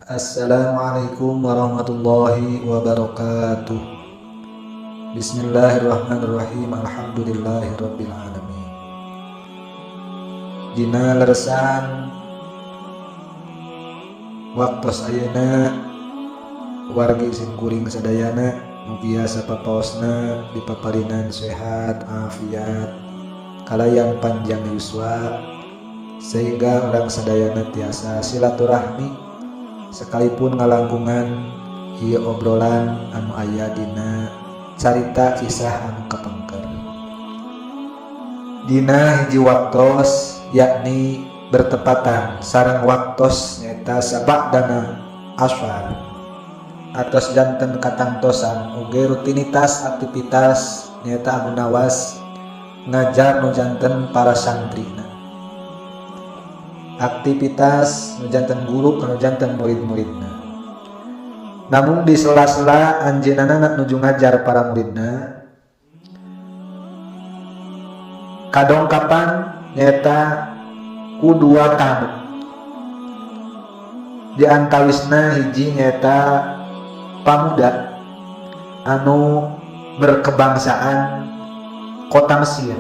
Assalamualaikum warahmatullahi wabarakatuh. Bismillahirrahmanirrahim. Alhamdulillahirabbil alamin. Dina leresan waktos ayeuna, wargi simkuring sadayana mugia sapapaosna dipaparinan sehat afiat kalayan panjang yuswa, sehingga urang sadayana tiasa silaturahmi sekalipun ngalangkungan ieu obrolan anu aya dina carita kisah anu kapengker. Dina hiji waktos, yakni bertepatan sareng waktos nyaeta sabadana asar atos janten katangtosan oge rutinitas aktivitas, nyaeta Abu Nawas ngajar nu janten para santrina, aktivitas nu janten guru nu janten murid-muridna. Namun di sela-sela anjeunna nuju ngajar para muridna, kadongkapan nyaeta ku dua tamu. Di antawisna hiji nyaeta pamuda anu berkebangsaan kota Mesir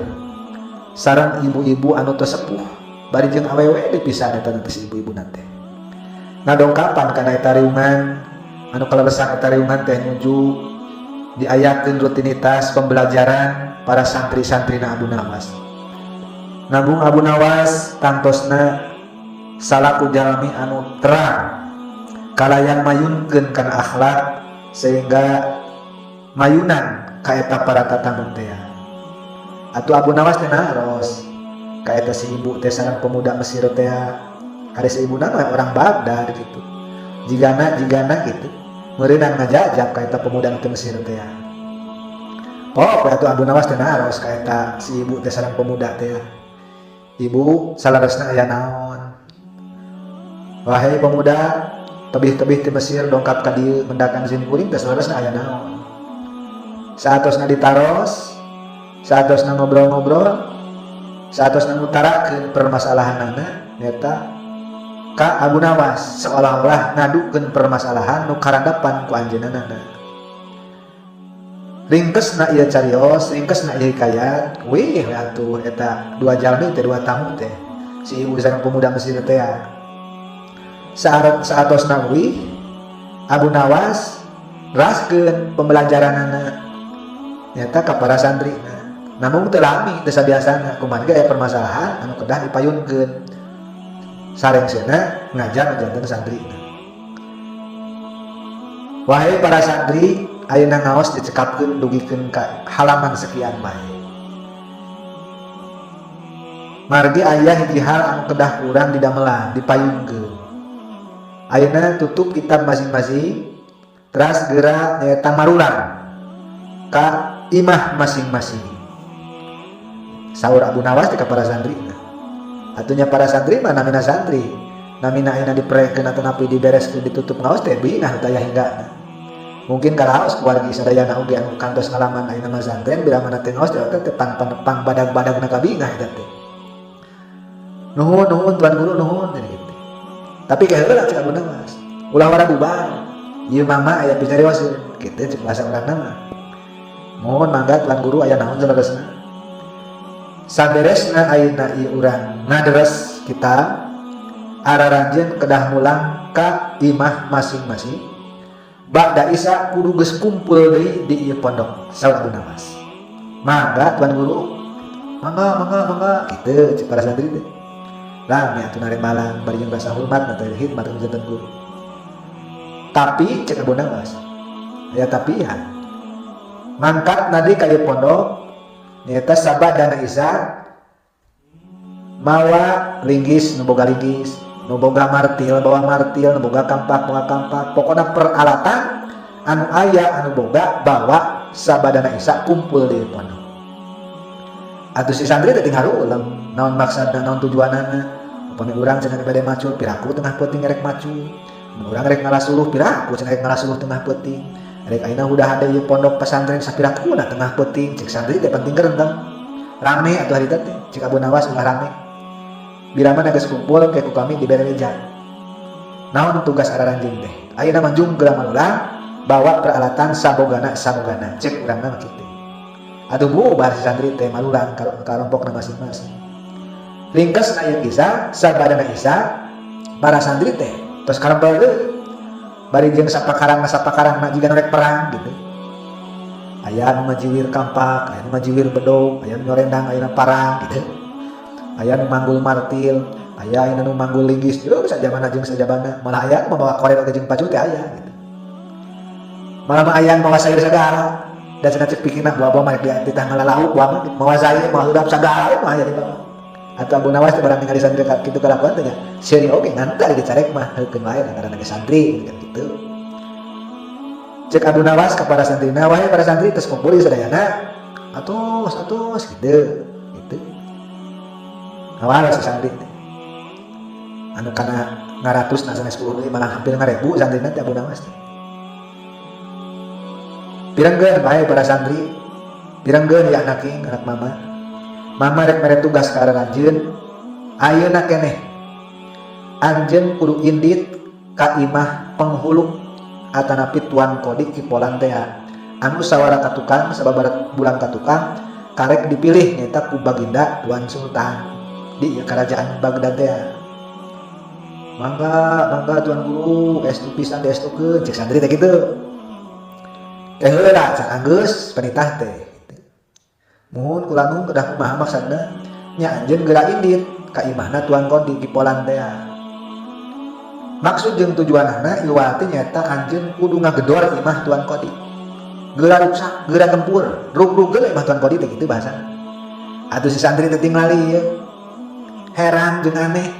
sareng ibu-ibu anu teu sepuh, bari jeung awewe dipisan eta teh si ibu-ibu teh. Ngadongkapan kana eta riungan anu kaleresan eta riungan teh nuju diayakeun rutinitas pembelajaran para santri-santrina Abu Nawas. Namun Abu Nawas tangtosna salaku jalmi anu terang kalayan mayunkeun kana akhlak, sehingga mayunan ka eta para tatamu teh. Atuh Abu Nawas teh naros ka eta si ibu teh sareng pemuda Mesir teh. Kade si ibu nama orang Baghdad gitu, jigana jigana gitu meureunang ngajajab ka eta pemuda teh Mesir teh. Oh, atuh Abu Nawas teh naros ka eta si ibu teh sareng pemuda teh, "Ibu, salaresna aya naon? Wahai pemuda, tebih-tebih ti Mesir dongkap ka dieu mendakan sim kuring teh, salaresna aya naon?" Saatosna ditaros, saatosna ngobrol-ngobrol, saatosna ngutarakeun permasalahanana nyata ka Abu Nawas, seolah-olah ngadukeun permasalahan nu karandapan ku anjeunna. Ringkesna ieu carios, ringkesna ieu hikayat, wih atuh eta dua jalmi teh, dua tamu teh, si ibu sareng pemuda Mesir teh. Saat saatosna wih, Abu Nawas neraskeun pembelajaranana nyata ka para santri. Namun teu lami, teu sabiasana, kumaha aya permasalahan anu kedah dipayunkeun sarengsena ngajar janten santri. "Wahai para santri, ayeuna ngaos dicekapkeun dugikeun ka halaman sekian bae, margi aya hiji hal anu kedah kurang didamelan, dipayunkeun. Ayeuna tutup kitab masing-masing, teras geura nyaeta marulang ka imah masing-masing," saur Abu Nawas ka para santri. Atunya para santri mah namina santri, namina ayeuna diprekeun atau napi dibereskeun, ditutup ngaos teh bingah taya hingga mungkin kalaos keluarga sadayana oge anu kantos ngalaman ayeuna mah santren, bila mana teh ngaos teh teh pang pang badag-badagna kabingah eta teh. "Nuhun, nuhun, tuan guru, nuhun," gitu. Tapi kayak heula cek Abu Nawas, "Ulah wara bubar ieu, mama aya picarioskeun," kitu cek bahasa urang mah. "Mohon mangga, tuan guru, aya naon saleresna?" "Saberesna ayeuna ieu urang ngaderes kita, araranjeun kedah mulang ka imah masing-masing. Ba'da Isya kudu geus kumpul deui di ieu pondok," saur Abu Nawas. "Mangga, tuan guru, mangga, mangga, mangga," kitu cek para santri teh. Rame atuh naremalang bari jeung rasa hormat na teh, hikmat janten guru. Tapi cek Abu Nawas ya, tapi ya mangkat nadi ka ieu pondok nyaeta sabadana Isya, mawa linggis nu boga linggis, nu boga martil bawa martil, nu boga kampak bawa kampak, pokokna peralatan anu aya, anu boga bawa, sabadana Isya kumpul di pondok. Atuh si santri teh tinggal ulem, naon maksudna, naon tujuanana. Upami urang cenah bade macul, piraku tengah peuting rek macul? Mun urang rek ngalasuluh, piraku cenah rek ngalasuluh tengah peuting? Rek ayeuna udah ada ieu pondok pesantren, sapiraku na tengah peuting? Cek santri teh penting kerenteng. Rame atuh harita teh. Cek Abu Nawas, "Ulah rame. Bila mana geus kumpul, kayak ku kami dibere meja." Naon tugas araranjeun teh? Ayeuna mah jung geura malulang, bawa peralatan sabogana sabogana, cek urangna mah kitu. Atuh bubar si santri teh malulang ka kelompokna masing-masing. Ringkasna ieu kisah, sabadana isya para santri teh tos karempel deui. Bari jeung sapakarangna sapakarangna jiga nu rek perang gitu. Aya nu ngajiwir kampak, aya nu ngajiwir bedog, aya nu nyorendang ayeuna parang gitu. Aya nu manggul martil, aya nu manggul linggis, yo sajabana jeung sajabana, malah aya nu mawa korek oge jeung pacu teh aya gitu. Malah mah aya nu mawa sayur sagala. Dan cenah cek pikirna buah-buah mah rek ditah ngalalauk buah mah mawa sayur, mawa hudap sagala mah aya di bawah. Atau Abu Nawas teh barang ningali santri kitu kalakuan teh nya seuri oge ngan teh dicarek mah heukeun wae ngaranna ge santri kan kitu. Cek Abu Nawas ka para santrina, wahai para santri tos kumpul sadayana. Atos, atos gitu. Gitu. Awal si santri teh. Anu kana ngaratus na sanes 10 deui malah hampir ngarebu santrina teh Abu Nawas teh. Pirengkeun bae para santri, pirengkeun ya anak ing, anak mama. Mama rek mere tugas ka aranjeun, ayeuna keneh anjeun kudu indit ka imah penghulu atanapi tuan kodi kipolan teh anu sawara ka tukang sababaraha bulan ka tukang karek dipilih nyaeta ku baginda Tuan Sultan di ieu kerajaan Baghdad teh. Mangga, mangga tuan guru, estu pisan diestukeun cek santri teh kitu. Teh heula can anggeus panitah teh. Muhun kula nuhun kedah kumaha maksudna? Nya anjeun geura indit ka imahna tuan kodi kipolan teh. Maksud jeung tujuanana iwati nyaeta anjeun kudu ngagedor imah tuan kodi. Geura ruksak, geura gempur, rug-rug imah tuan kodi teh kitu bahasana. Atuh si santri teh tingali ieu. Heran jeung aneh.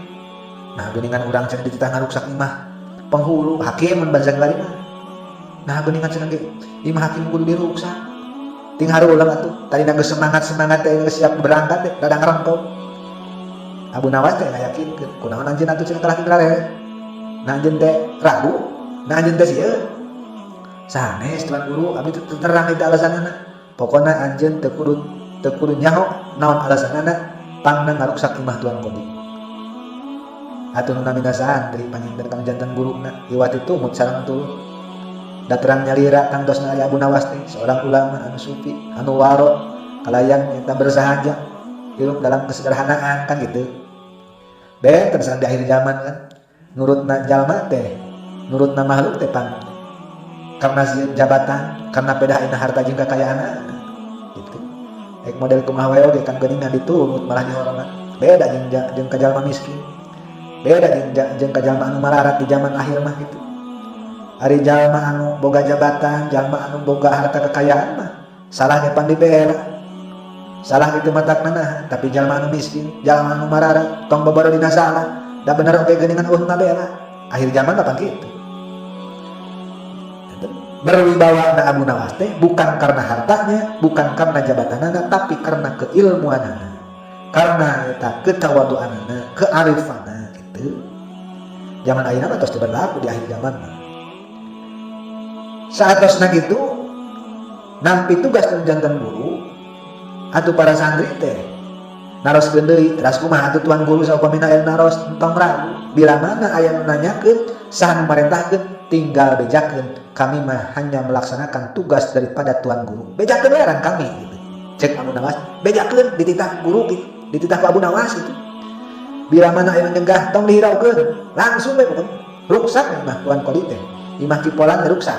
Nah geuningan urang cenah dititah ngaruksak imah penghulu hakim mun bangsa lari mah. Nah geuningan cenah ge imah hakim kudu diruksak. Ting harulang atuh tadina geus semangat-semangat teh geus siap berangkat teh rada ngarengkop. Abu Nawas teh ngayakinkeun kunaon anjeun atuh cenah kalah tinggal. Nah anjeun teh ragu, nah anjeun teh sieun. Sanes tuan guru abdi teu terang itu alasanana. Pokona anjeun teu kudu nyaho naon alasanana pangna ngaruksak imah tuan kodi. Atuh nu namina santri panginten kang janten guruna iwat itu tumut sareng turut. Da terang nyalira tangtosna aya Abu Nawas teh seorang ulama anu sufi, anu waro, kalayan eta bersahaja, hidup dalam kesederhanaan kan gitu. Benten sareng di akhir zaman kan. Nurutna jalma teh, nurutna makhluk teh pang karena jabatan, karena pedah ayeuna harta jeung kakayaanna gitu. Ek model kumaha wae oge kan geuningan diturut malah dihormat. Beda jeung jeung ka jalma miskin. Beda jeung jeung ka jalma anu mararat di zaman akhir mah gitu. Ari jalma anu boga jabatan, jalma anu boga harta kekayaan mah salahnya pan dibela. Salah gitu matakna nah, tapi jalma anu miskin, jalma anu mararat, tong babaro dina salah, da bener oge geuningan eueuh ngabela. Akhir zaman mah pan kitu. Berwibawa na Abu Nawas teh bukan karena hartanya, bukan karena jabatanana, tapi karena keilmuanana. Karena eta ketawaduanana, kearifanana gitu. Zaman ayeuna mah tos teu berlaku di akhir zaman mah. Saatosna gitu nampi tugas janten guru atuh para santri teh naroskeun deui teras kumaha atuh tuan guru saupamina aya naros entong ragu bila mana aya nu nanyakeun saha nu marentahkeun tinggal bejakeun kami mah hanya melaksanakan tugas daripada tuan guru bejakeun we kami gitu cek Abu Nawas bejakeun dititah guru gitu dititah ku Abu Nawas gitu bila mana aya nu nyegah tong dihiraukeun langsung we pokoknya ruksak imah tuan kodi teh imah kipolan ruksak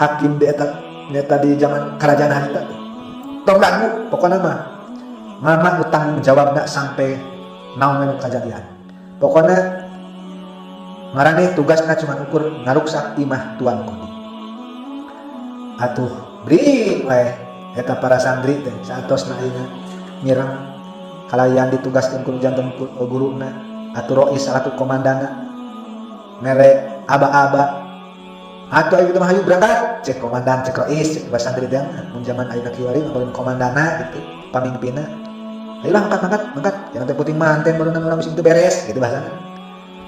hakim di eta nyata di zaman kerajaan harita teh tong ragu pokoknya mah mama utang jawabna sampai naon nu kajadian pokoknya marane tugasna cuma ukur ngaruksak imah tuan kodi atuh bring we eta para santri teh saatosna ayeuna mireng kalayan ditugaskeun ku janten guruna atuh rois salaku komandana mere aba-aba atuh ayo kita mah hayu berangkat cek komandan cek rois cek para santri teh mun zaman ayeuna kiwari mah komandana gitu pamimpinna ayolah angkat angkat angkat jangan teh puting manten baru urang bisi teu beres gitu bahasana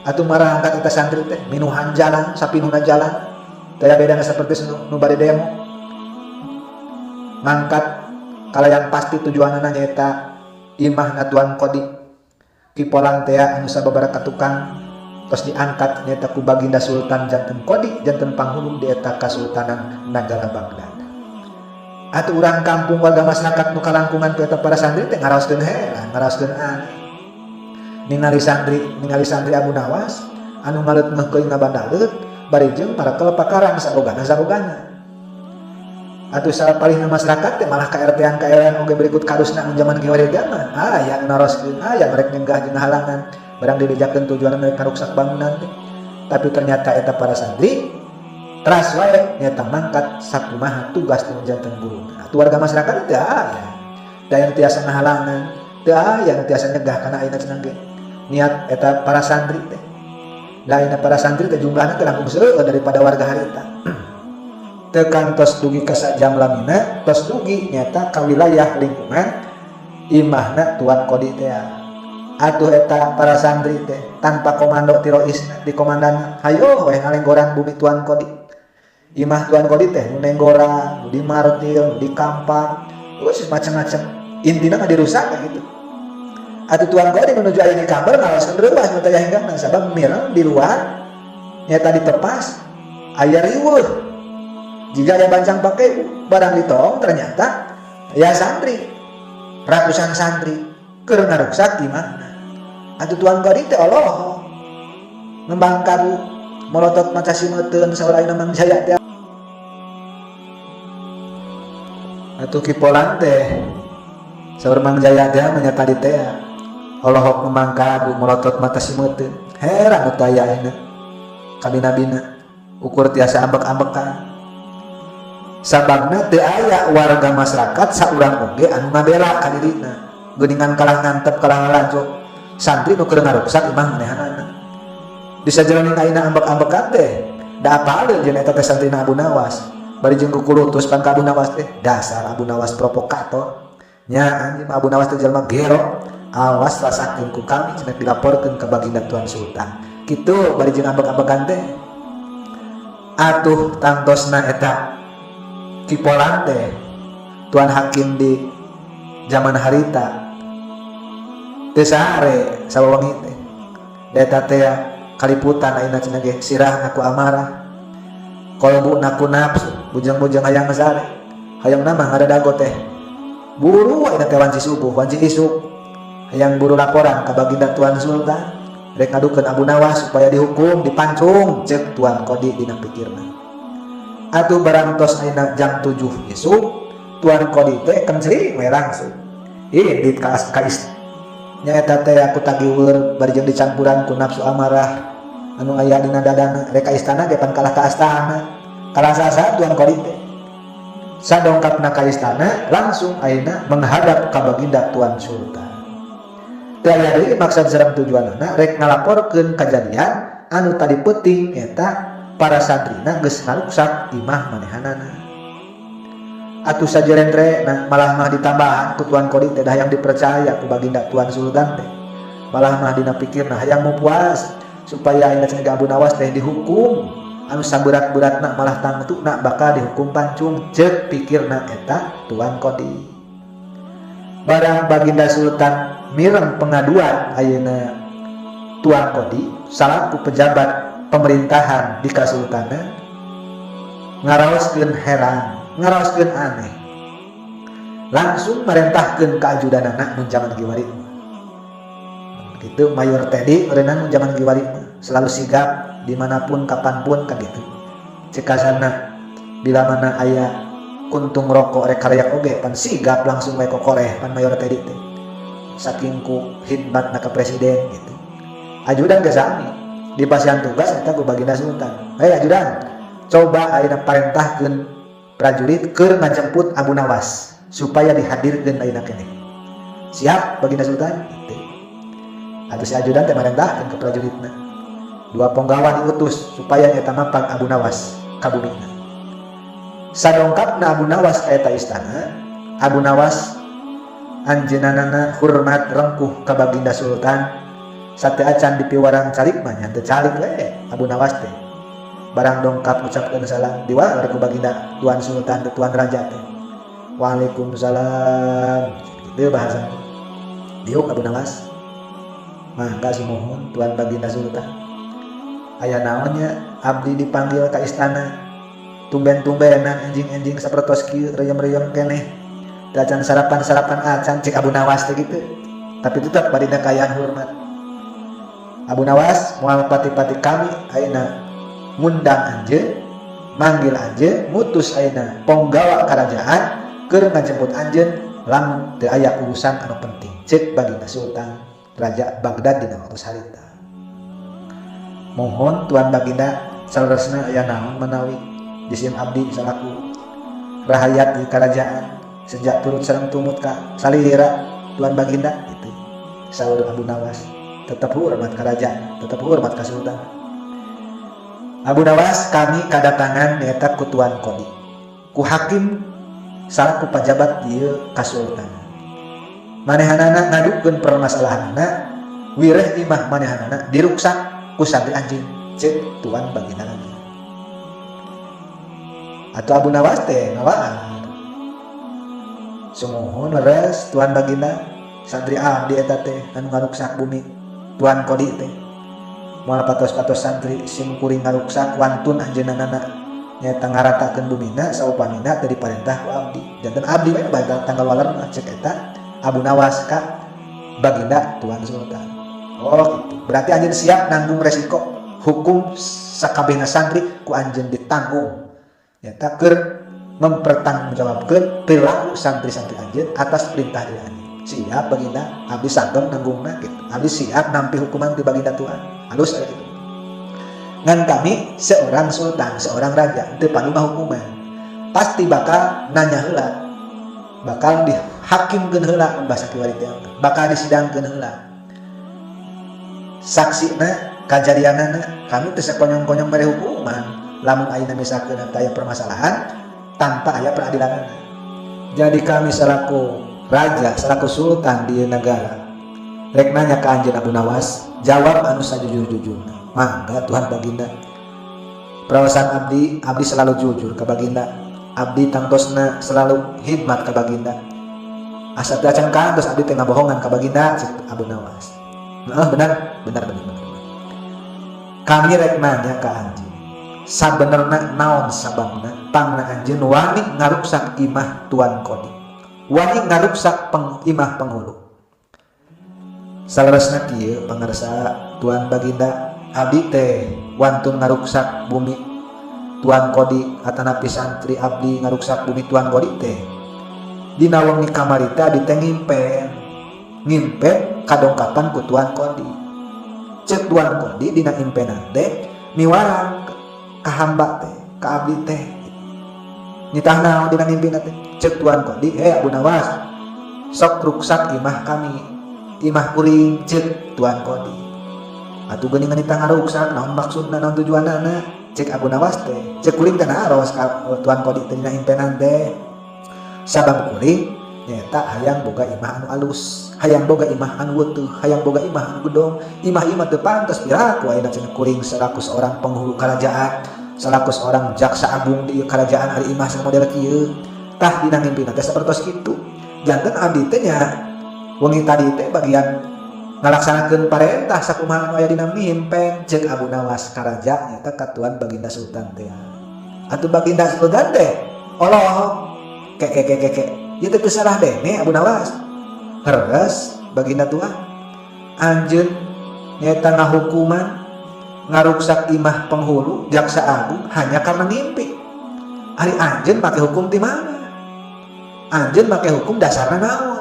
atuh marangkat eta santri teh minuhan jalan sapinuhna jalan teu bedana seperti nu bade demo ngangkat kalayan pasti tujuanana nyaeta imahna tuan kodi kipolan teh anu sababaraha tukang Tos diangkat nyaeta ku Baginda Sultan janten qadhi, janten panghulu di eta Kasultanan Nagara Baghdad. Atuh urang kampung, warga masyarakat nu kalangkungan ku eta para santri teh ngaraoskeun heran, ngaraoskeun aneh. Ningali santri Abu Nawas anu ngaleut ngeuhkeun ngabandaleut bari jeung marekel pakarang sabogana sabogana. Atuh sapalihna masyarakat teh, malah ka RT-an, ka RW-an oge, berikut kadusna mun zaman kiwari mah aya naroskeun, aya rek nyegah jeung halangan barang dibejakeun tujuan mereka ruksak bangunan teh. Tapi ternyata eta para santri teras wae nyata mangkat sakumaha tugas nu janten guru. Atuh warga masyarakat teh aya da yang tiasa ngahalangan, teu aya nu tiasa nyegah kana ayeuna cenah ge niat eta para santri teh. Da ayeuna para santri teh jumlahna teh langkung seueur daripada warga harita. Teu kantos dugi ka sajam lamina, tos dugi nyata ka wilayah lingkungan imahna Tuan Qadhi teh. Atuh eta para santri teh tanpa komando ti roisna, di komandan, hayo we ngalenggoran bumi Tuan Qadhi. Imah Tuan Qadhi teh nu nenggoran, nu di martil, nu di kampak, terus macam-macam, intina mah dirusak kayak gitu. Atuh Tuan Qadhi menuju aya di kamar ngaraoskeun reuwas nu teh hingga sabab mireng di luar nyata ditepas aya riweuh jika aya bancang pakai barang ditong. Ternyata ya santri, ratusan santri keur ngaruksak imahna. Atuh Tuan Qadhi teh Allah ngembang kabu molotot maca simeuteuan, saur ayeuna Mang Jaya teh. Atuh kipolan teh, saur Mang Jaya teh nya tadi teh, olohok ngembang kabu molotot mata simeuteuan, heran nu taya ayeuna kabina-bina ukur tiasa ambek-ambekan, sababna teu aya warga masyarakat saurang oge anu ngabela ka dirina geuningan kalah ngantep, kalah ngalajo santri nu keur ngaruksak imah manehanana. Di sajroning ayeuna ambek-ambekan teh da apaleun jeung eta teh santrina Abu Nawas, bari jeung kukulutus pan ka Abu Nawas teh, dasar Abu Nawas provokator nya, anjing Abu Nawas teh jelema gero, awas rasakeun ku kami cenah, dilaporkeun ka baginda Tuan Sultan kitu, bari jeung ambek-ambekan teh. Atuh tangtosna eta kipolan teh Tuan Hakim di zaman harita teu sare sawawengi teh. Eta teh kaliputan ayeuna cenah ge sirah ku amarah, kolbu ku nafsu, bujang-bujang hayang sare, hayang nama ngadadago teh buru ayeuna teh wanci subuh, wanci isuk, hayang buru laporan ka baginda Tuan Sultan, rek ngadukeun Abu Nawas supaya dihukum dipancung, cek Tuan Qadhi dina pikirna. Atuh barang tos ayeuna jam 7 isuk, Tuan Qadhi teh kencring we langsung indit ka nyaeta teh aku tagiweur, bari jeung dicampuran ku nafsu amarah anu aya dina dadana, rek ka istana ge pan kalah ka astana, kalah sasa Tuan Qadhi teh. Sadongkapna ka istana, langsung ayeuna menghadap ka baginda Tuan Sultan. Teu aya deui maksud sareng tujuanana, rek ngalaporkeun kajadian anu tadi peuting eta para santrina geus ngaruksak imah manehanana. Atuh sajerentre nah malah mah ditambahan ku Tuan Qadhi teh, hayang dipercaya ku baginda Tuan Sultan teh, malah mah dina pikirna hayang mau puas supaya ayeuna cenah Abu Nawas teh dihukum anu saberat-beratna, malah tangtuna bakal dihukum pancung, cek pikirna eta Tuan Qadhi. Barang baginda Sultan mireng pengaduan ayeuna Tuan Qadhi salaku pejabat pemerintahan di Kasultanan, ngaraoskeun heran, ngaraoskeun aneh, langsung merentahkeun ka ajudanana. Mun zaman kiwari gitu Mayor Teddy meureunan, mun zaman kiwari selalu sigap dimanapun, kapanpun kan gitu. Cek kasana bila mana aya kuntung rokok rek karayak oge pan sigap langsung we kokoreh pan Mayor Teddy teh, saking ku khidmatna ka presiden gitu. Ajudan ge sami dipasihan tugas eta ku baginda Sultan, "Hei ajudan, coba ayeuna parentahkeun prajurit keur ngajemput Abu Nawas supaya dihadirkeun ayeuna keneh." "Siap, Baginda Sultan," gitu. Atuh si ajudan teh marentahkeun ke prajuritna, dua penggawa diutus supaya nyata mapag Abu Nawas ka bumina. Sadongkapna Abu Nawas ka eta istana, Abu Nawas anjeunana hormat rengkuh ka Baginda Sultan. Sate acan dipiwarang calik mah nya teu calik we Abu Nawas teh. Barang dongkap ucapkeun salam, diwaler ku Baginda Tuan Sultan, Tuan Raja teh, "Waalaikumsalam," gitu bahasa. Diuk Abu Nawas, "Mangga sumuhun, Tuan Baginda Sultan." Aya naon nya abdi dipanggil ka istana, tumben-tumbenan enjing-enjing sapertos kieu, reyem-reyem keneh, teu acan sarapan-sarapan acan, cek Abu Nawas teh kitu. Tapi tetap badina kaayaan hormat. Abu Nawas, moal pati-pati kami ayeuna ngundang anjeun, manggil anjeun, ngutus ayeuna ponggawa kerajaan keur ngajemput anjeun lamun teu aya urusan anu penting, cek baginda Sultan Raja Baghdad dina waktu harita. Mohon Tuan Baginda, saleresna aya naon manawi disim abdi salaku rahayat di kerajaan sejak turut sareng tumut ka salira Tuan Baginda itu, saur Abu Nawas. Tetap hormat kerajaan, tetap hormat ka sultan. Abu Nawas, kami kadatangan nyaeta ku Tuan Kodi, ku hakim salaku pajabat ieu kasultanan. Manehanana ngadukeun permasalahanana, wireh imah manehanana diruksak ku santri anjeun, cek Tuan Baginda lagi. Atau Abu Nawas teh ngawaan, sumuhun leres Tuan Baginda, santri abdi eta teh anu ngaruksak bumi Tuan Kodi teh. Moal patos-patos santri sim kuring ngaruksak wantun anjeunna nyaeta ngaratakeun bumina saupamina teu diparentah ku abdi. Janten abdi we bakal tanggal waler, cek eta Abu Nawas ka Baginda Tuan Sultan. Oh gitu, berarti anjeun siap nanggung resiko hukum, sakabehna santri ku anjeun ditanggung nyata keur mempertanggungjawabkeun perilaku santri-santri anjeun atas perintah diri anjeun. Siap Baginda, abdi sanggem nanggungna gitu, abdi siap nampi hukuman di Baginda Tuhan. Halus aya gitu. Ngan kami seorang sultan, seorang raja teu padu hukuman, pasti bakal nanya heula, bakal dihakimkeun heula, bahasa kiwari teh bakal disidangkeun heula, saksina, kajadianana. Kami teu sakonyong-konyong mere hukuman lamun ayeuna misalkeun aya permasalahan tanpa aya peradilan. Jadi kami selaku raja, selaku sultan di negara, rek nanya ke anjeun Abu Nawas, jawab anu sajujur-jujurna. Mangga Tuhan Baginda. Perawasan abdi, abdi selalu jujur ke Baginda. Abdi tangtosna selalu hikmat ke Baginda. Asa teu acan kantos abdi teh ngabohongan ka Baginda, cek Abu Nawas. Nah, benar, benar, benar, benar. Kami rek nanya ke anjeun, sabenerna naon sababna pangna anjeun wani ngaruksak imah Tuan Kodi, wani ngaruksak imah penghulu? Saleresna kieu, pangarsa Tuan Baginda, abdi teh wantun ngaruksak bumi Tuan Kodi atanapi santri abdi ngaruksak bumi Tuan Kodi teh, dina wengi kamari teh abdi teh ngimpen, ngimpen kadongkapan ku Tuan Kodi. Cek Tuan Kodi dina impenan teh miwarang ka hamba teh, ka abdi teh, nitah naon dina ngimpina teh? Cek Tuan Kodi, "Hei Abu Nawas, sok ruksak imah kami, imah kuring," cek Tuan Kodi. Atuh geuningan nitah ngaruksak naon maksudna, naon tujuanana, cek Abu Nawas teh. Cek kuring teh naros ka Tuan Kodi teh dina impenan teh, sabab kuring nyaeta hayang boga imah anu alus, hayang boga imah anu weutuh, hayang boga imah anu gedong. Imah-imah teu pantes piraku ayeuna cenah kuring selaku seorang penghulu kerajaan, selaku seorang jaksa agung di kerajaan, ari imah sing model kieu. Tah, dina ngimpina teh sapertos kitu. Janten abdi teh nya wengi tadi teh bagian ngalaksanakeun parentah sakumaha anu aya dina mimpen, cek Abu Nawas ka raja nyaeta ka Tuan Baginda Sultan teh. Atuh Baginda Sultan teh olohok ke ke ke ke ke, ieu teh teu salah dene Abu Nawas. Heres Baginda Tuhan, anjeun nyaeta ngahukuman ngaruksak imah penghulu jaksa agung hanya karena ngimpi. Ari anjeun make hukum di mana? Anjeun make hukum dasarna naon?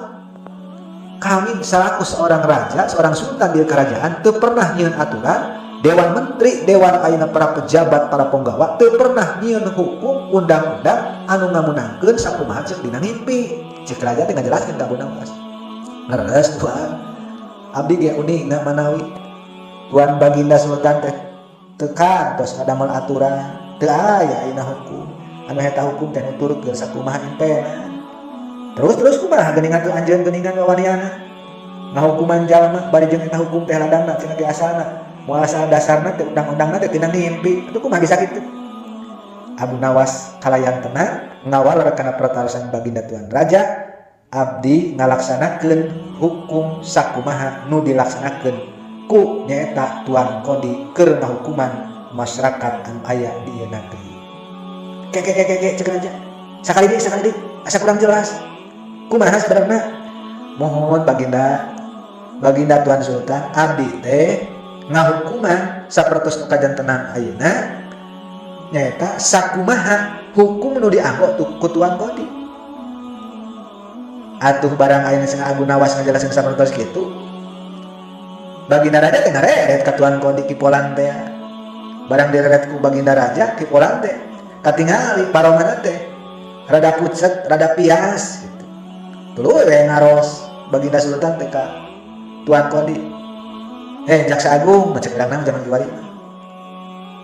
Kami selaku seorang raja, seorang sultan di kerajaan teu pernah nyieun aturan, dewan menteri, dewan ayeuna para pejabat, para penggawa teu pernah nyieun hukum undang-undang anu ngamunangkeun sakumaha cek dina ngimpi. Cek raja teh ngajelaskeun ka Abu Nawas. Leres Tuhan, abdi ge uning manawi Tuan Baginda Sultan teh teu kantos ngadamel aturan, teu aya ayeuna hukum anu eta hukum teh nuturkeun sakumaha impenan. Terus terus kumaha geuningan tuh anjeun geuningan wawaniana ngahukuman jalma bari jeung eta hukum teh ladangna cenah ge asalna moal asal dasarna teh undang-undangna teh tina ngimpi. Itu kumaha bisa kitu? Abu Nawas kalayan tenang ngawal kana pertarosan Baginda Tuan Raja. Abdi ngalaksanakeun hukum sakumaha nu dilaksanakeun ku nyaeta Tuan Kodi keur ngahukuman. masyarakat anu aya di ieu nagri. Ke ke ke ke, cek raja. Sakali deui, sakali deui, asa kurang jelas. Kumaha sebenarnya? Mohon baginda, baginda Tuan Sultan, abdi teh ngahukuman sapertos nu kajantenan ayeuna nyaeta sakumaha hukum nu dianggo ku Tuan Kodi. Atuh barang ayeuna cenah Abu Nawas ngajelaskeun sapertos kitu, baginda raja teh ngareret ka Tuan Kodi Ki Polan teh. Barang direret ku baginda raja Ki Polan teh katingali parongana teh rada pucet, rada pias gitu. Tuluy we ngaros baginda sultan teh ka Tuan Kodi. "Eh, Jaksa Agung," macam urang zaman kiwari.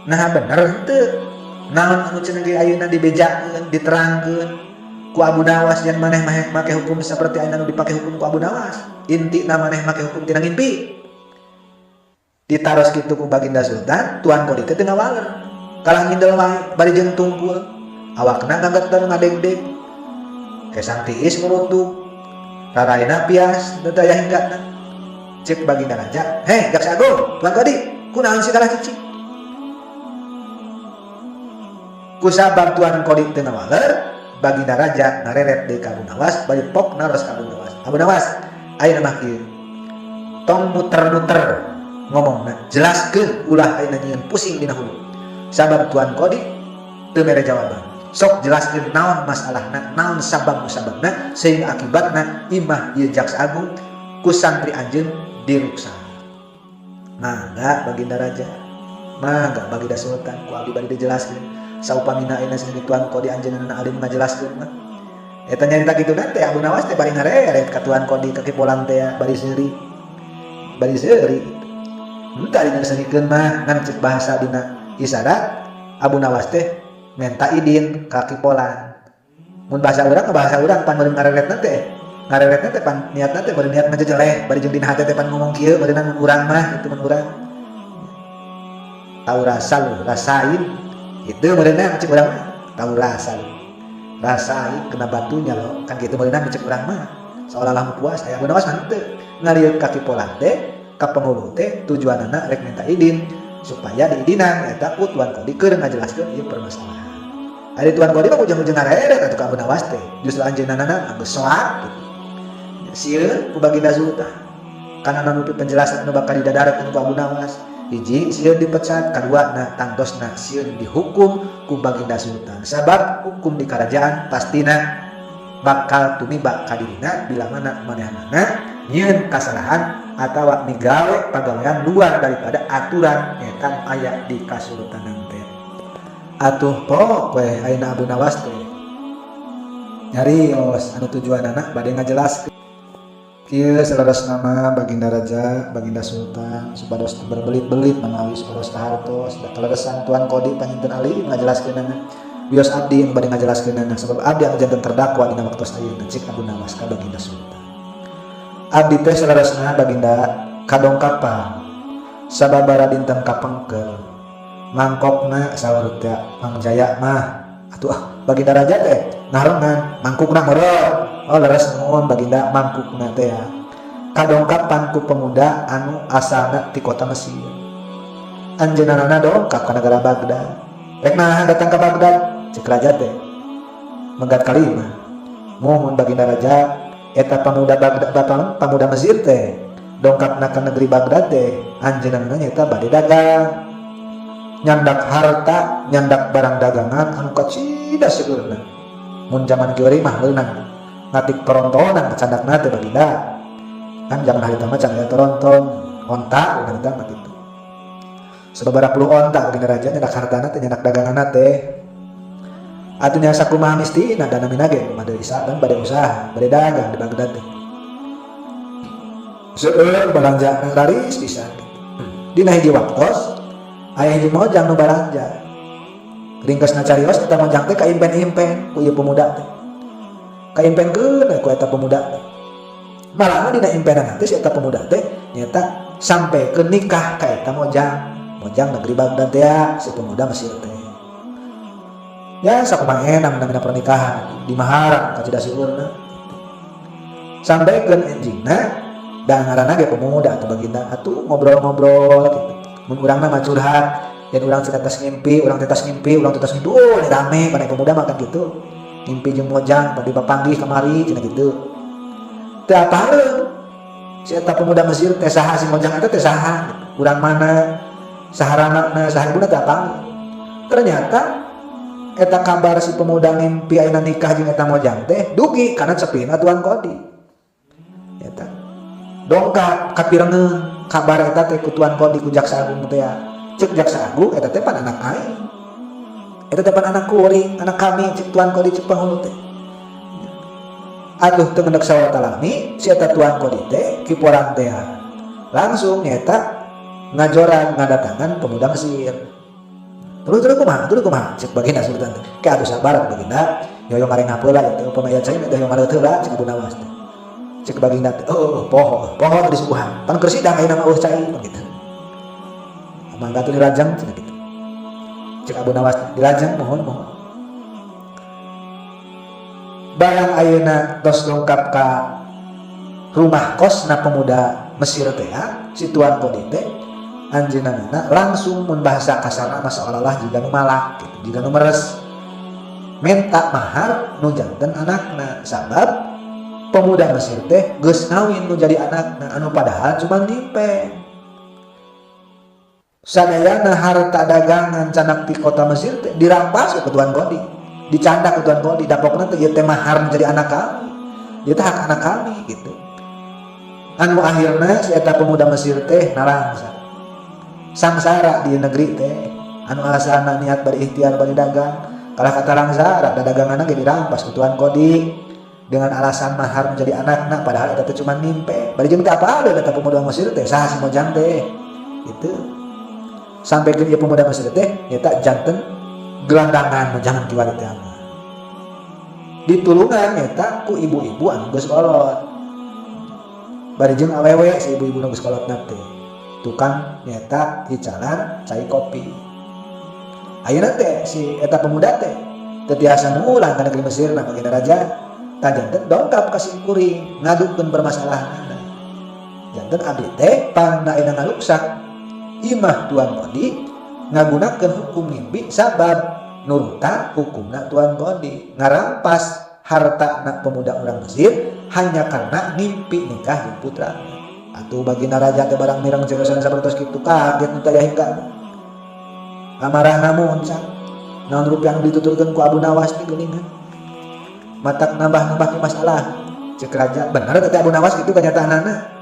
"Nah, bener henteu naon anu cenah ge ayeuna dibejakeun, diterangkeun ku Abu Nawas yang maneh make hukum seperti ayeuna nu dipake hukum ku Abu Nawas? Intina maneh make hukum tina ngimpi." Ditaros kitu ku baginda sultan, Tuan Kodi teh teu ngawaler, kalah ngindel wae bari jeung tungkul, awakna ngageter, ngadegdeg, kesang tiis ngurundug, raraina pias teu aya hinggana. Cek baginda raja, "Heh, Jaksa Agung, Tuan Kodi, kunaon sih kalah cicing?" Kusabab Tuan Kodi teu ngawaler, baginda raja ngareret deui ka Abu Nawas bari pok naros ka Abu Nawas, "Abu Nawas, ayeuna mah kieu, tong muter-muter ngomongna, jelaskeun, ulah ayeuna nyieun pusing dina hulu. Sabab Tuan Kodi teu mere jawaban. Sok jelaskeun naon masalahna, naon sabab musababna sehingga akibatna imah ieu Jaksa Agung ku santri anjeun diruksa." "Mangga, baginda raja, mangga, baginda sultan, ku abdi bade dijelaskeun. Saupamina ayeuna sing Tuan Kodi anjeunna alim ngajelaskeun mah." Eta nyarita kitu teh Abu Nawas teh bari ngareret ka Tuan Kodi, ka Ki Polan teh, bari seuri, bari seuri gitu. Henteu ari ngeuseuhikeun mah, ngan cek bahasa dina isyarat Abu Nawas teh minta idin ka Ki Polan. Mun bahasa urang, bahasa urang pan meureun ngareretna teh, ngareretna teh pan niatna teh bari niat ngajejeleh, bari jeung dina hate teh pan ngomong kieu meureunna, mun urang mah itu, mun urang tahu rasa lu, rasain itu meureunna, cek urang mah, tahu rasa lu, rasain kena batunya lo, kan gitu meureunna cek urang mah, seolah-olah puas. Aya Abu Nawas mah henteu, ngalieu ka Ki Polan teh, ka penghulu teh, tujuanana rek minta idin supaya diidinan eta ku Tuan Kodi keur ngajelaskeun ieu permasalahan. Ari Tuan Kodi mah ujung-ujung ngareret atuh ka Abu Nawas teh, justru anjeunna geus soak gitu. Sieun ku baginda sultan karena nanupi penjelasan anu bakal didadarekeun ku Abu Nawas. Hiji, sieun dipecat, kadua na tangtosna sieun dihukum ku baginda sultan, sabab hukum di kerajaan pastina bakal tumiba ka dirina bila mana manehanana nyieun kasalahan atawa migawe pagawean luar daripada aturan eta aya di kasultanan teh. Atuh pok we ayeuna Abu Nawas teh nyarios anu tujuanana bade ngajelaskeun kieu, "Saleresna mah, baginda raja, baginda sultan, supados teu berbelit-belit manawi supados kahartos da kaleresan Tuan Kodi panginten alim ngajelaskeunana, wios abdi anu bade ngajelaskeunana, sabab abdi anu janten terdakwa dina waktos ayeuna." Cik Abu Nawas ka baginda sultan, "Abdi teh saleresna, baginda, kadongkapan sababara dinten kapengker mangkokna," saur teh Mang Jaya mah. Atuh ah, baginda raja teh ngarengan mangkukna meureun. "Oh, leres, nuhun, baginda." Mangkukna teh ya kadongkapan ku pemuda anu asalna ti kota Mesir. Anjeunna dongkap ka negara Baghdad. "Rek naha datang ke Baghdad?" cek raja teh megat kalima. "Mohon, baginda raja, eta pemuda Baghdad, bapak pemuda Mesir teh dongkapna ka negeri Baghdad teh anjeunna nyaeta bade dagang, nyandak harta, nyandak barang dagangan anu kacida seueurna. Mun zaman kieu mah meunang ngatik torontonan kacandakna teh, baginda. Kan zaman harita mah can aya toronton, onta urang mah kitu. Sababaraha puluh onta, baginda raja, nyandak hartana teh, nyandak daganganna teh. Atuh nya sakumaha mistina da namina ge bade isa kan, bade usaha, bade dagang di Baghdad teh. Seueur balanja laris pisan. Dina hiji waktos aya hiji mojang nu balanja. Ringkesna carios, eta mojang teh kaimpen-impen ku ieu pemuda teh. Kaimpenkeun ku eta pemuda teh. Malah dina impenan teh si eta pemuda teh nyata sampai ke nikah ka eta mojang. Mojang negeri Baghdad teh ya, si pemuda Mesir teh. Ya sakumaha enang namina pernikahan di maharan kacida seueurna. Sampaikan enjingna da ngaranna ge pemuda atau baginda, atuh ngobrol-ngobrol gitu. Mun urangna mah curhat. Dan urang cenah tos ngimpi, urang teh tos ngimpi, urang teh tos ngimpi. Oh, ini rame pada pemuda makan gitu. Ngimpi jeung mojang, tadi papanggih kamari cenah gitu. Teu apaleun. Si eta pemuda Mesir teh saha, si mojang eta teh saha, urang mana, saha ramana, saha ibuna, teu apaleun. Ternyata eta kabar si pemuda ngimpi ayeuna nikah jeung eta mojang teh dugi kana cepina Tuan Kodi. Eta dongkap kapirengeun kabar eta teh ku Tuan Kodi, ku Jaksa Agung teh ya. Cek Jaksa Agung, eta teh pan anak aing, eta teh pan anak kuring, anak kami, cek Tuan Kodi, cek panghulu teh. Atuh teu ngendek sawata lami, si eta Tuan Kodi teh kiporang teh langsung nyata ngajoran ngadatangan pemuda Mesir. Terus terus kumaha, terus kumaha, cek baginda sultan teh. Ke atuh sabar baginda, yoyo ngarengap heula itu upama cai teh yoyo heula, cek Abu Nawas teh. Cek baginda teh, oh, poho poho teh disuguhan pan keur sidang ayeuna mah euweuh cai pan gitu. Mangga tuh dirajang cenah gitu. Cek Abu Nawas, dirajang, mohon mohon. Barang ayeuna tos dongkap ka rumah kos na pemuda Mesir teh ya, si Tuan Kodi teh anjeunna langsung mun bahasa kasarna mah seolah-olah jiga nu malak gitu, jiga nu meres minta mahar nu janten anakna, sabab pemuda Mesir teh geus ngawin nu jadi anakna, anu padahal cuma nimpe. Sadayana harta dagangan canak di kota Mesir teh dirampas ke Tuan Kodi, dicandak ke Tuan Kodi, dapokna teh ieu teh mahar menjadi anak kami, ieu teh hak anak kami gitu. Anu akhirna si eta pemuda Mesir teh narangsa sangsara di negeri teh, anu asalna niat berikhtiar bari dagang kalah kata rangsara da daganganna ge dirampas ku Tuan Kodi dengan alasan mahar menjadi anakna, padahal eta teh cuma nimpe. Bari jeung teh apa ada eta pemuda Mesir teh saha si mojang teh gitu. Sampai ke ieu pemuda Mesir teh nyata janten gelandangan jangan kiwari teh ditulungan nyata ku ibu-ibu anu geus kolot, bari jeung awewe. Si ibu-ibu nu geus kolot teh tukang nyata icalan cai kopi. Ayeuna teh si eta pemuda teh teu tiasa mulang ka negeri Mesir. Nah, baginda raja tah janten dongkap ka simkuring ngadukeun permasalahanna, janten abdi teh pangna ayeuna ngaruksak imah Tuan Kodi ngagunakeun hukum mimpi, sabab nurutan hukumna Tuan Kodi ngarampas harta nak pemuda orang Mesir hanya karena ngimpi nikah jeung putra. Atuh baginda raja teh barang mireng cariosan sapertos kitu kaget nu taya hingga amarahna muncak. Naon rupiah nu dituturkeun ku Abu Nawas teh geuningan matak nambah-nambah masalah. Cek raja, bener teh Abu Nawas itu kenyataanana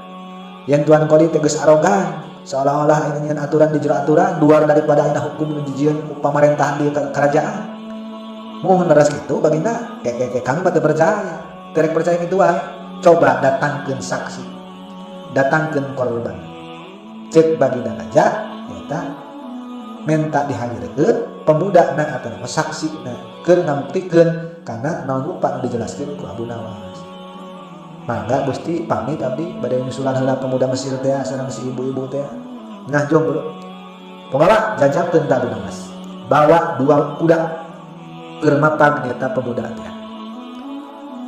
yang Tuan Kodi teh geus arogan, seolah-olah ini aturan di jero aturan luar daripada ayeuna hukum nu dijieun ku pamerintahan di kerajaan. Mohon leres gitu baginda, kayak kami mah teu percaya, terek percaya gitu wae. Coba datangkeun saksi, datangkeun korban, cek baginda raja. Nyata minta dihadirkeun pemuda na atau nama saksi na keur ngabuktikeun karena naon rupa nu dijelaskeun ku Abu Nawas. Mangga Gusti, pamit abdi bade nyusulan heula pemuda Mesir teh sareng si ibu-ibu teh. Nah, jom bro, penggawa jajakeun ta Abu Nawas, bawa dua kuda keur mapag nyata pemuda teh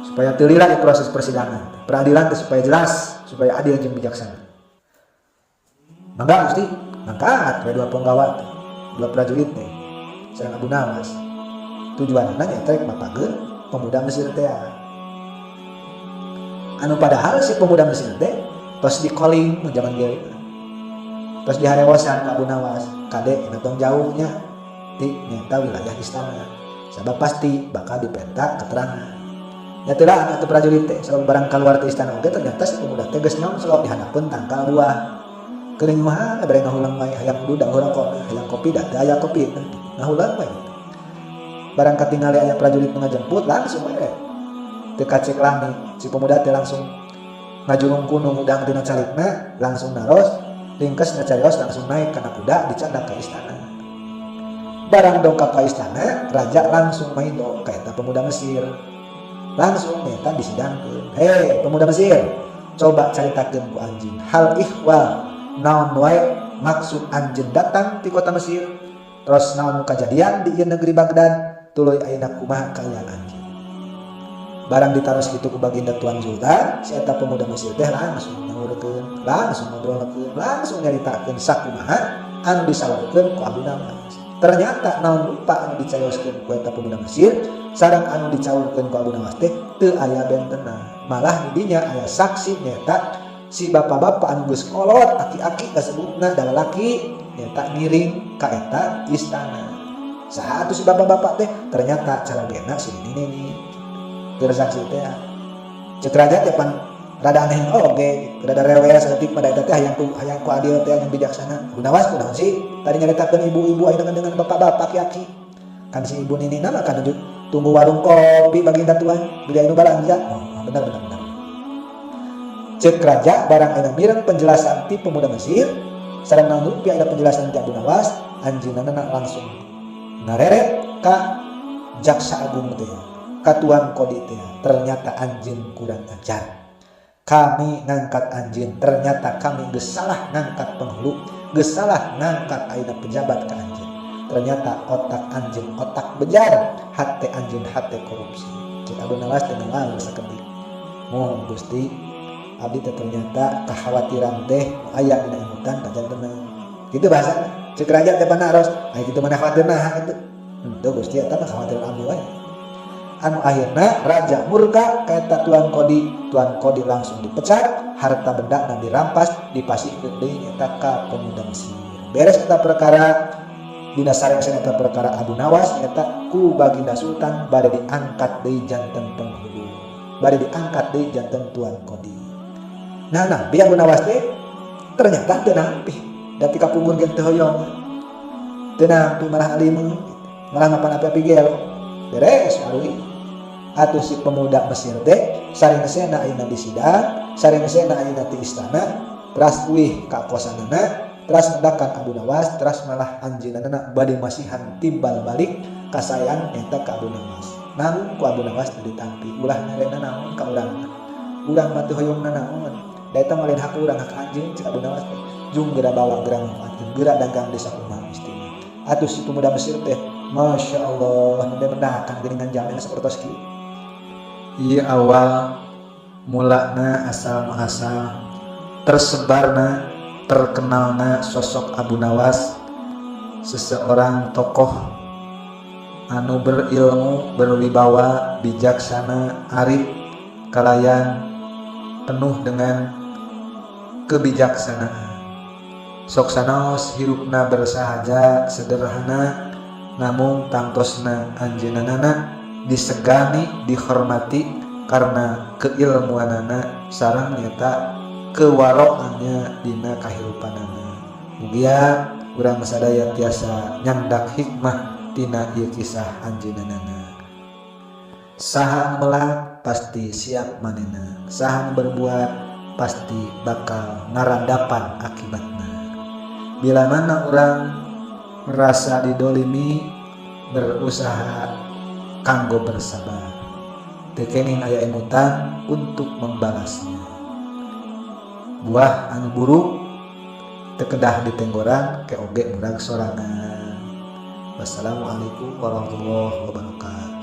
supaya teu lila di proses persidangan peradilan teh, supaya jelas, supaya adil jeung bijaksana. Mangga Gusti. Mangkat we dua penggawa teh, dua prajurit teh sareng Abu Nawas, tujuanna nyata rek mapageun pemuda Mesir teh, anu padahal si pemuda Mesir teh tos dikoling mun zaman kieu, tos diharewosan ka Abu Nawas, kade eta tong jauhnya ti nyata wilayah istana, sabab pasti bakal dipenta keterangan. Ya teu lah atuh prajurit teh, sabab barang keluar ti istana oge ternyata si pemuda teh geus nyongslok di handapeun tangkal buah. Geuning mah bere ngahulang wae, hayang duda rokok, hayang kopi, da teu aya kopi, ngahulang wae. Barang katingali aya prajurit nu ngajemput, langsung we teu kacek lami si pemuda teh langsung ngajulung ku nu hudang tina calikna, langsung naros ringkes ngacarios, langsung naik kana kuda, dicandak ke istana. Barang dongkap ka istana, raja langsung maido ka eta pemuda Mesir, langsung nyata disidangkeun. Hei pemuda Mesir, coba caritakeun ku anjeun hal ihwal naon wae maksud anjeun datang di kota Mesir, terus naon nu kajadian di ieu negeri Baghdad, tuluy ayeuna kumaha kaayaan anjeun. Barang ditaros kitu ku baginda Tuan Sultan, si eta pemuda Mesir teh langsung nyawurkeun, langsung ngobrolkeun, langsung nyaritakeun sakumaha. anu disaurkeun ku Abu Nawas. Ternyata naon rupa anu dicarioskeun ku eta pemuda Mesir sareng anu dicaurkeun ku Abu Nawas teh teu aya bentena. Malah di dinya aya saksi nyaeta si bapak-bapak anu geus kolot aki-aki kasebutna da lalaki nyaeta ngiring ka eta istana. Saha atuh si bapak-bapak teh? Ternyata calagena si nini-nini. Keur saksi teh cek raja teh pan rada aneh oge, rada rewel saeutik pada eta teh hayang ku adil teh yang bijaksana. Abu Nawas kunaon sih? Tadi nyaritakeun ibu-ibu ayeuna dengan bapak-bapak aki-aki. Kan si ibu nini nama kan tunggu warung kopi baginda tuan, beli anu balanja. Oh, benar benar benar. Cek raja barang ayeuna mireng penjelasan ti pemuda Mesir, sareng naon rupi aya penjelasan ti Abu Nawas, anjeunna langsung ngareret ka jaksa agung teh, ka tuan kodi teh. Ternyata anjeun kurang ajar. Kami ngangkat anjeun, ternyata kami geus salah ngangkat penghulu, geus salah ngangkat ayeuna pejabat ka anjeun. Ternyata otak anjeun otak bejar, hate anjeun hate korupsi. Cek Abu Nawas teh ngelamun sakedik. Mohon Gusti, abdi teh ternyata kekhawatiran teh aya dina imutan kajantenan. Kitu bahasana. Cek raja teh panaros, aya kitu mana khawatir nah kitu. Henteu Gusti eta mah khawatiran abdi wae. Anu akhirna raja murka ka eta tuan kodi, tuan kodi langsung dipecat, harta benda na dirampas, dipasihkeun deui nyata ka pemuda Mesir. Beres eta perkara dina sareng eta perkara Abu Nawas nyata ku baginda sultan bade diangkat deui janten penghulu. Bade diangkat deui janten tuan kodi. Nah, nah, Abu Nawas teh ternyata teu nampi. Da ti kapungkur ge teu hoyong. Teu nampi malah alimeun, malah mapan api-api gelo. Beres aruy. Atuh si pemuda Mesir teh sarengsena ayeuna di sidang, sarengsena ayeuna ti istana, teras uih ka kosanana, teras mendakan Abu Nawas, teras malah anjeunna bade masihan timbal balik kasayang eta ka Abu Nawas. Namun ku Abu Nawas teu ditampi, ulah mere naon ka urang. Urang mah teu hoyong nanaon. Da eta mah lain hak urang, hak anjeun cek Abu Nawas teh. Jung geura bawa geura manfaatkeun, geura dagang desa kumaha mistina. Atuh si pemuda Mesir teh, Masya Allah, nembe mendakan geuningan jalmi sapertos kieu. Ieu awal mulana asal muasal tersebarna terkenalna sosok Abu Nawas, seseorang tokoh anu berilmu, berwibawa, bijaksana, arif, kalayan penuh dengan kebijaksanaan. Sok sanaos hirupna bersahaja sederhana, namun tangtosna anjeunna disegani, dihormati karena keilmuanana sareng nyata kewaroannya dina kahirupanana. Mugia urang sadaya tiasa nyandak hikmah tina ieu kisah anjeunna. Saha melak pasti siap manena, saha berbuat pasti bakal ngarandapan akibatna. Bila mana orang merasa didolimi, berusaha kanggo bersabar. Teu kenging aya emutan untuk membalasnya. Buah anu buruk teu kedah ditenggoran ke oge murag sorangan. Wassalamualaikum warahmatullahi wabarakatuh.